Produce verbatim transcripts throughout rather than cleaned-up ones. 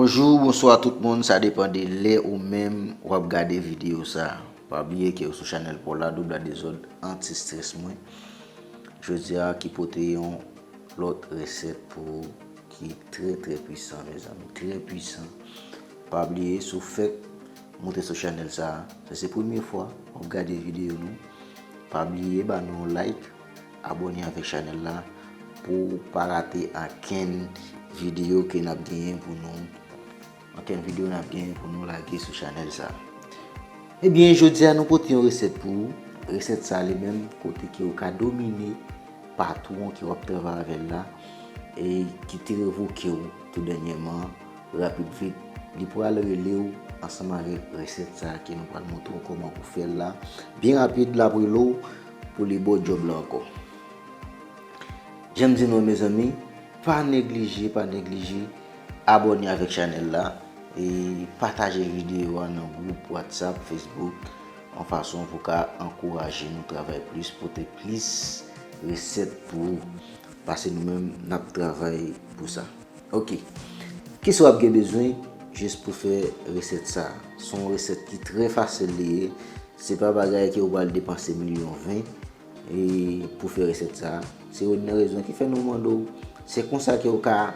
Bonjou, bonswa tout moun, sa depann de lè ou menm w ap gade videyo sa. Pa bliye ke w sou chanèl pa w la, Double A Dezòd, anti strès mwen. Jodi a ki pote yon lòt resèt pou ou ki trè, trè pwisan, mezanmi, trè pwisan. Pa bliye, si w fèk moute sou chanèl sa, si se premye fwa w ap gade videyo nou, pa bliye ba nou yon like, abòne avèk chanèl la pou w pa rate ankenn videyo ke n ap genyen pou nou, ankenn videyo n ap genyen pou nou lage sou chanèl sa. Ebyen, jodi a nou pote yon resèt pou ou. Resèt sa li menm kote ke ou ka domine patwon ke w ap travay avè l la, e ki te revoke w tou dènyèman, rapid vit, li pral rele w ansanm avèk resèt sa ke nou pral montre w kòman pou fè l la. Byen rapid, l ap rele w pou li ba w djòb la ankò. Jan m di nou, mezanmi, pa neglije, pa neglije abòne avèk chanèl la e pataje videyo a nan gwoup WhatsApp, Facebook, yon fason pou ka ankouraje nou travay plis, pote plis resèt pou ou. Pase nou menm, n ap travay pou sa. Ok. Kisa w ap gen bezwen jis pou fè resèt sa? Se yon resèt ki trè fasil li ye. Se pa bagay ke ou pral depanse milyon ven e pou fè resèt sa. Se youn nan rezon ki fè nou mande w. Se konsa ke ou ka,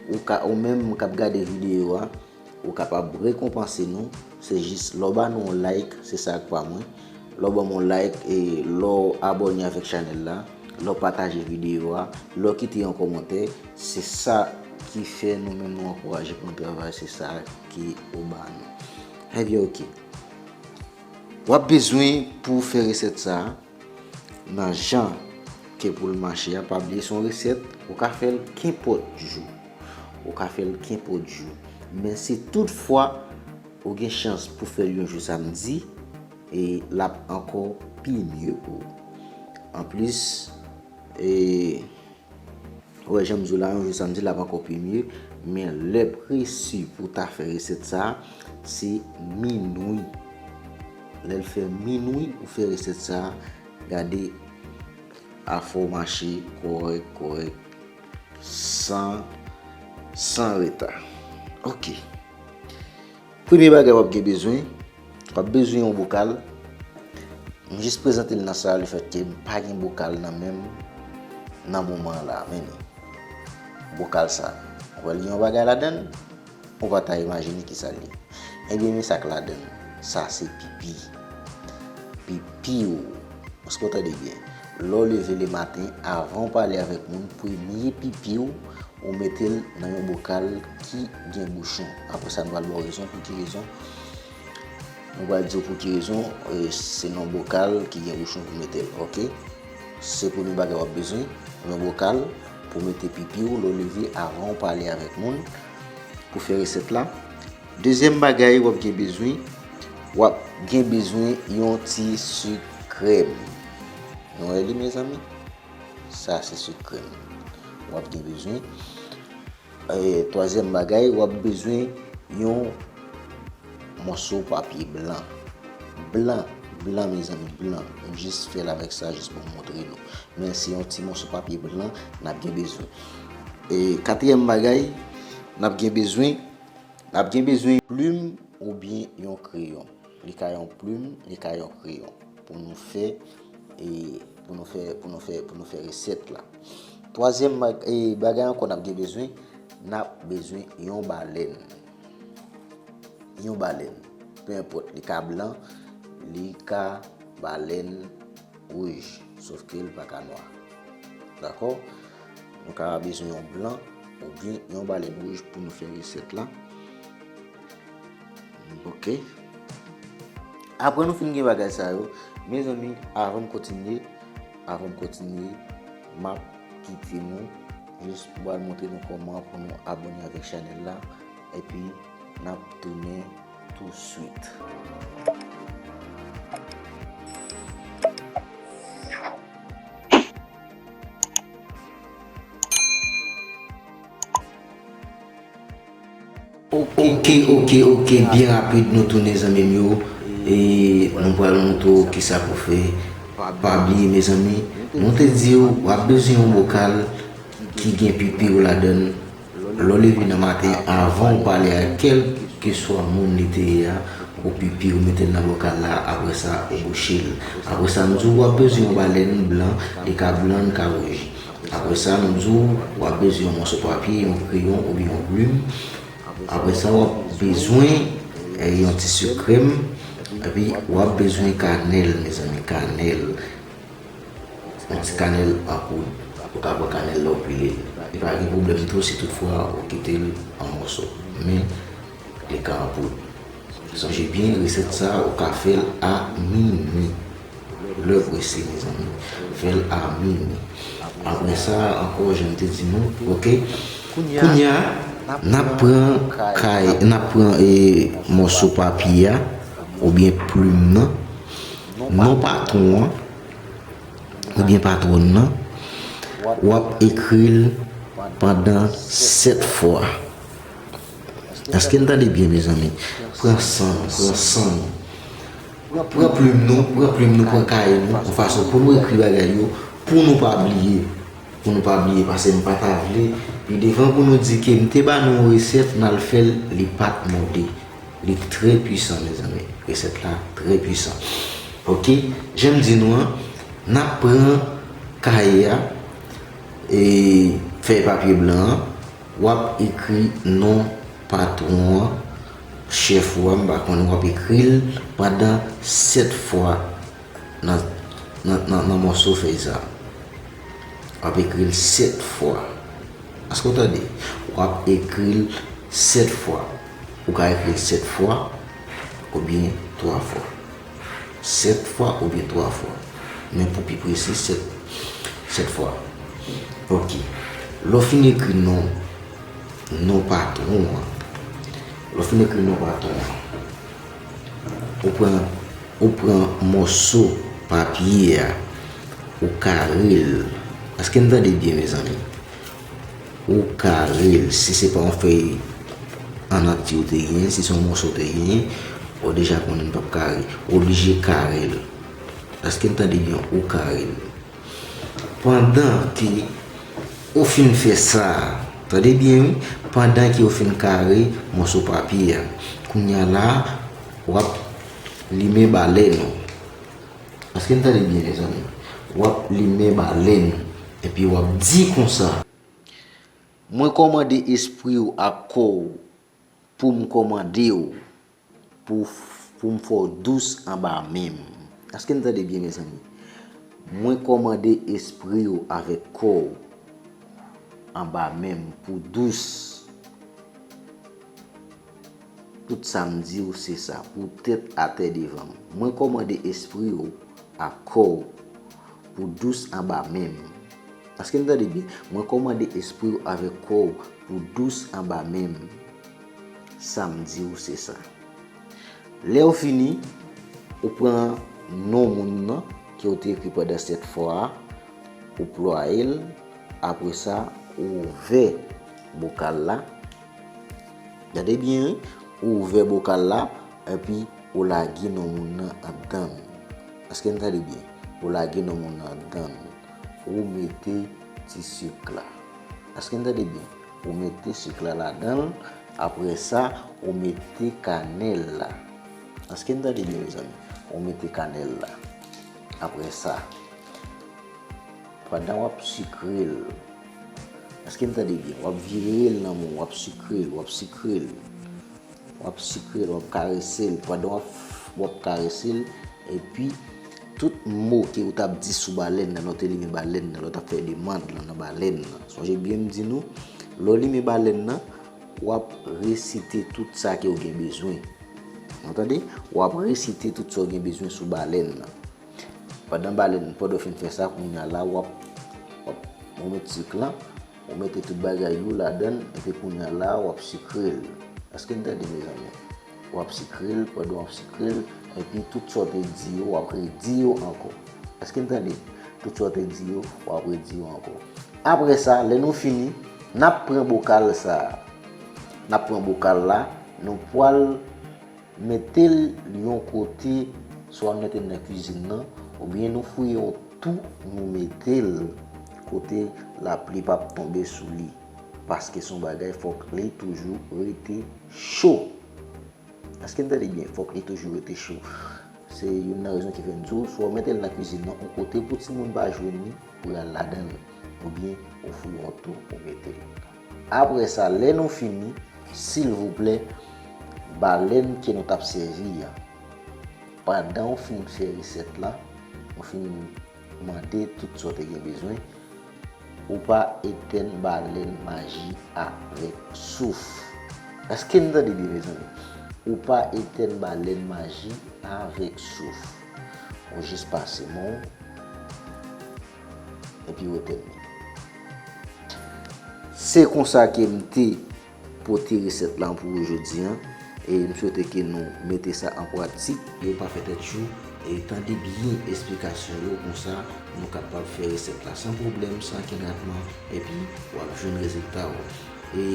ou ka, ou menm k ap gade videyo a, ou kapab rekonpanse nou. Se jis lè w ba nou yon like, se sa k pa mwen. Lè w ban m yon like e lè w abòne avèk chanèl la, lè w pataje videyo a, lè w kite yon kòmantè, se sa ki fè nou menm nou ankouraje pou nou travay, se sa ke ou ba nou. Ebyen, ok. W ap bezwen pou w fè resèt sa a, nan jan ke pou l mache a, pa bliye se yon resèt, ou ka fè l kenpòt jou. Ou ka fè l kenpòt jou. Men si tout fwa ou gen chans pou fè l yon jou samdi, e l ap ankò pi mye pou ou. Anplis, e, ou wè, jan m di w la, yon jou samdi, l ap ankò pi mye. Men lè presi pou w ta fè resèt sa a, se minwi. Lè l fè minwi, ou fè resèt sa a, gade afè w mache kòrèk, kòrèk, san, san reta. Ok. Premye bagay w ap gen bezwen, w ap bezwen yon bokal. M jis prezante l nan sa, lefètke m pa gen bokal nan men m nan moman an la. Men li, bokal sa, ou wè li gen yon bagay ladan l, ou pa ta imajine ki sa l ye. Ebyen, men sa k ladan l. Sa se pipi. Pipi w. Èske w tande byen? Lè w leve lematen, avan w pale avèk moun, premye pipi w, ou mete l nan yon bokal ki gen bouchon. Apre sa, nou pral ba w rezon pou ki rezon. Nou pral di w pou ki rezon, e, se nan bokal ki gen bouchon pou mete l, ok? Se premye bagay w ap bezwen, yon bokal pou mete pipi w lè w leve avan w pale avèk moun pou fè resèt la. Dezyèm bagay w ap gen bezwen, w ap gen bezwen yon ti sik krèm. Nou wè li, mezanmi? Sa se sik krèm. W ap gen bezwen. E, twazyèm bagay, w ap bezwen yon mòso papye blan. Blan, blan, mezanmi, blan. M jis fè l avèk sa, jis pou m montre nou. Men se yon ti mòso papye blan n ap gen bezwen. E, katriyèm bagay, n ap gen bezwen, n ap gen bezwen plim oubyen yon kreyon. Li ka yon plim, li ka yon kreyon. Pou nou fè, e, pou nou fè, pou nou fè, pou nou fè resèt la. Twazyèm bag-, e, bagay ankò n ap gen bezwen, n ap bezwen yon balèn. Yon balèn. Pe enpòt, li ka blan, li ka balèn wouj, sòf ke li pa ka nwa. Dakò? Nou ka bezwen yon blan oubyen yon balèn wouj pou nou fè resèt la. Ok. Apre nou fin gen bagay sa yo, mezanmi, avan m kontinye, avan m kontinye, m ap kite nou jis pou al montre nou kòman pou nou abòne avèk chanèl la, epi n ap tounen touswit. Ok, ok, ok, byen rapid, nou tounen, zanmi m yo. E nou pral montre w kisa pou fè. Pa bliye, mezanmi, nou te di w, w ap bezwen yon bokal ki gen pipi w ladan l. Lè w leve nan maten, avan w pale ak kèlkeswa moun li te ye a, ou pipi, ou mete l nan bokal la, apre sa, ou bouche l. Apre sa, m di w, w ap bezwen yon balèn blan, li ka blan, li ka wouj. Apre sa, m di w, w ap bezwen yon mòso papye, yon kreyon oubyen yon plim. Apre sa, w ap bezwen, eh, yon ti sik krèm, epi w ap bezwen kanèl, mezanmi, kanèl. Yon ti kanèl an poud. Ou ka pran kanèl la, ou pile l. Li pa gen pwoblèm tou si toutfwa ou kite l an mòso. Men, li ka an poud. Sonje byen, resèt sa a, ou ka fè l a minui. Lè prese, mezanmi. Fè l a minui. Apre sa, ankò, jan m te di nou, oke? Kounye a, n ap pran kay, n ap pran, e, mòso papye a, oubyen plim nan, non patwon an, oubyen patwòn nan, w ap ekri l pandan sèt fwa. Èske n tande byen, mezanmi? Pran san nou, pran san nou. Pran plim nou, pran plim nou, pran kaye nou, yon fason pou nou ekri bagay yo, pou nou pa bliye. Pou nou pa bliye, paske m pa ta vle, pi devan pou nou di ke m te ba nou yon resèt, n al fè l, li pa t mode. Li trè pwisan, mezanmi. Resèt la trè pwisan. Oke? Jan m di nou an, n ap pran kaye a, e fèy papye blan an, w ap ekri non patwon an, chèf ou a, m pa konnen, w ap ekri l pandan sèt fwa nan, nan, nan, nan mòso fèy sa a. W ap ekri l sèt fwa. Èske w tande? W ap ekri l sèt fwa. Ou ka ekri l sèt fwa oubyen twa fwa. Sèt fwa oubyen twa fwa. Men pou pi presi, sèt, sèt fwa. Oke. Lè w fin ekri non, non patwon an, lè w fin ekri non patwon an, ou pran, ou pran mòso papye a, ou kare l. Èske n tande byen, mezanmi? Ou kare l. Si se pa yon fèy an natye ou te genyen, si se yon mòso ou te genyen, ou deja konnen n p ap kare. Ou oblije kare l. Èske n tande byen? Ou kare l. Pandan ke ou fin fè sa, tande byen wi, pandan ke ou fin kare mòso papye a, kounye a la, w ap limen balèn ou. Èske n tande byen, mezanmi? W ap limen balèn ou, epi w ap di konsa. Mwen kòmande espri w ak kò w pou m kòmande w, pou, pou m fè w dous anba men m. Èske n tande byen, mezanmi? Mwen kòmande espri w avèk kò w anba men m pou dous. Tout sa m di w, se sa, pou tèt atè devan m. Mwen kòmande espri w ak kò w pou dous anba men m. Èske n tande byen? Mwen kòmande espri w avèk kò w pou dous anba men m. Sa m di w, se sa. Lè w fini, ou pran non moun nan ke w te ekri pandan sèt fwa a, ou plwaye l, apre sa, ou ouvè bokal la. Gade byen, wi. Ou ouvè bokal la, epi ou lage non moun nan anndan l. Èske n tande byen? Ou lage non moun nan anndan l. Ou mete ti sik la. Èske n tande byen? Ou mete sik la ladan l. Apre sa, ou mete kanèl la. Èske n tande byen, mezanmi? Ou mete kanèl la. Apre sa, pandan w ap sikre l, èske n tande byen? W ap vire l nan men w, w ap sikre l, w ap sikre l. W ap sikre l, w ap karese l. Pandan w ap, w ap karese l, epi tout mo ke ou t ap di sou balèn nan, lè w te limen balèn nan, lè w t ap fè demann lan nan balèn nan. Sonje byen m di nou, lè w limen balèn nan, w ap resite tout sa ke w gen bezwen. Ou tande? W ap resite tout sa w gen bezwen sou balèn nan. Pandan balèn, pandan w fin fè sa, kounye a la, w ap, w ap, w ap met sik lan, ou mete tout bagay ou ladan l, epi kounye a la, w ap sikre l. Èske n tande, mezanmi? W ap sikre l, pandan w ap sikre l, epi tout sa w te di yo, w ap redi yo ankò. Èske n tande? Tout sa w te di yo, w ap redi yo ankò. Apre sa, lè nou fini, n ap pran bokal sa a. N ap pran bokal la, nou pral mete l yon kote, swa n mete l nan kwizin nan, oubyen nou fouye yon twou, nou mete l kote lapli p ap tonbe sou li. Paske se yon bagay fòk li toujou rete cho. Èske n tande byen? Fòk li toujou rete cho. Se youn nan rezon ki fè m di w, swa w mete l nan kwizin nan yon kote pou timoun pa jwenn li, pou y al ladan l, oubyen ou fouye yon twou ou mete l. Apre sa, lè nou fini, silvouplè, balèn ke nou t ap sèvi a, pandan w fin fè resèt la, ou fin mande tout sa w te gen bezwen, ou pa etèn balèn maji avèk souf. Èske n tande byen, mezanmi? Ou pa etèn balèn maji avèk souf. Ou jis pase men w epi ou etèn li. Se konsa ke m te pote resèt la pou ou jodi a. E m swete ke nou mete sa an pratik. Yo pa fè tèt cho, e tande byen esplikasyon yo, konsa nou kapab fè resèt la san pwoblèm, san okenn ratman, epi w ap jwenn rezilta w. E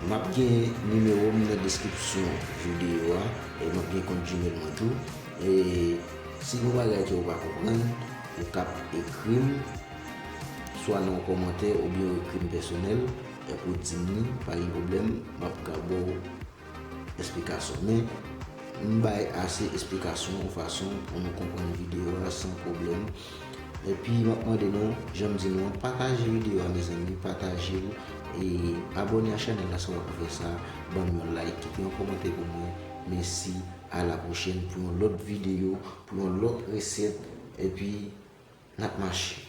m ap gen nimewo m nan deskripsyon videyo a, e m ap gen kont Gmail mwen tou. E si gen bagay ke w pa konprann, ou kab ekri m, swa nan yon kòmantè oubyen w ekri m pèsonèl, epi w di m li, pa gen pwoblèm, m ap ka ba w esplikasyon. Men, m bay ase esplikasyon yon fason pou nou konprann videyo a san pwoblèm. Epi, m ap mande nou, jan m di nou an, pataje videyo a, mezanmi, pataje l, e abòne a chanèl la si w pa fè sa, ban m yon like, kite yon kòmantè pou mwen. Mèsi, a la pwochèn pou yon lòt videyo, pou yon lòt resèt, epi n ap mache.